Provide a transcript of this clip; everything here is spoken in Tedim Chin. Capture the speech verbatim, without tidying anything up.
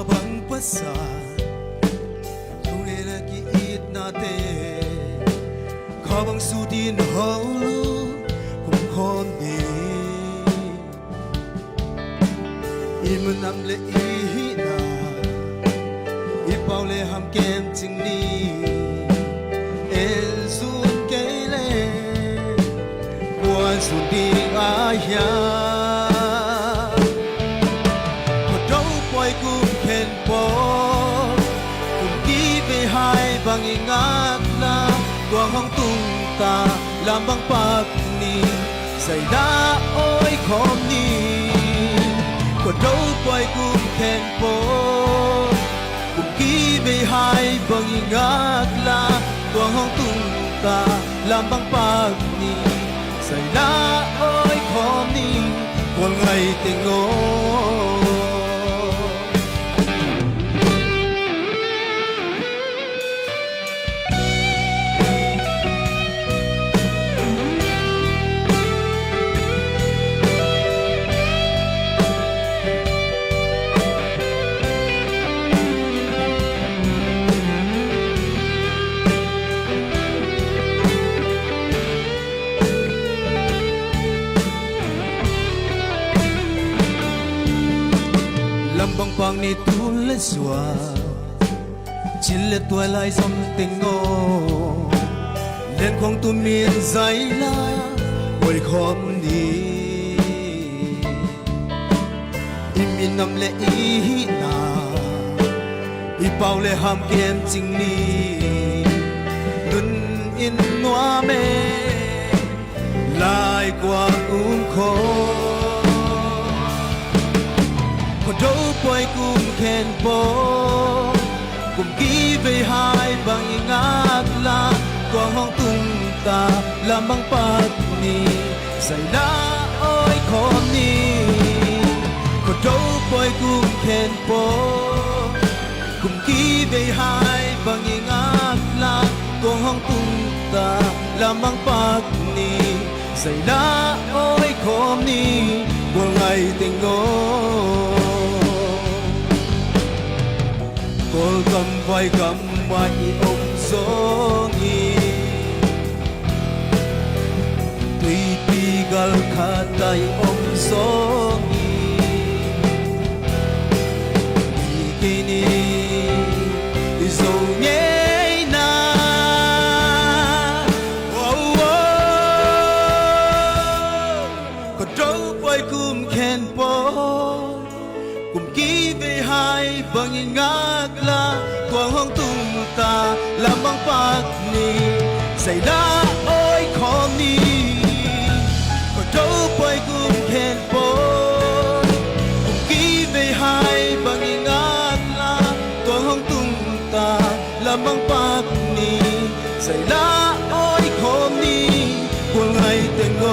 Bang pasal thungetna ki-itnate kha bang sutin hong kumkhawm ni. I minam le i hihna, i pau le ham kemcing ni. En zun kei le kua zun ding a hiam? Khuado pawi kum khen pawl, kum kivei hai bang i ngak la, tua hong tung ta lam bang pak ni. Zai dah awi khawm ni. Khuado pawi kum khen pawl, kum kivei hai bang i ngak la, tua hong tung ta lam bang pak ni. Zai dah awi khawm ni, gual ngai teng aw. Lam bang pak ni tu le zua, cil le tuai lai zom teng aw. Len khong tu min zai la, awi khawm ni. I minam le i hihna, i pau le ham kemcing ni. Nun in nuam e, lai kuang um khaw. Khuado pawi kum khen pawl, kum kivei hai bang i ngak la, tua hong tung ta lam bang pak ni. Zai dah awi khawm ni. Khuado pawi kum khen pawl, kum kivei hai bang i ngak la, tua hong tung ta lam bang pak ni. Zai dah awi khawm ni, gual ngai teng aw. Kawlgam vai gam mah i om zong hi, tuipi gal khat ah i om zong hi. I kei ni i Zo ngeina. Oh, oh. Khuado pawi kum khen pawl, kum kivei hai bang i ngak la, tua hong tung ta lam bang pak ni. Zai dah awi khawm ni. Khuado pawi kum khen pawl, kum kivei hai bang i ngak la, tua hong tung ta lam bang pak ni. Zai dah awi khawm ni, gual ngai teng aw.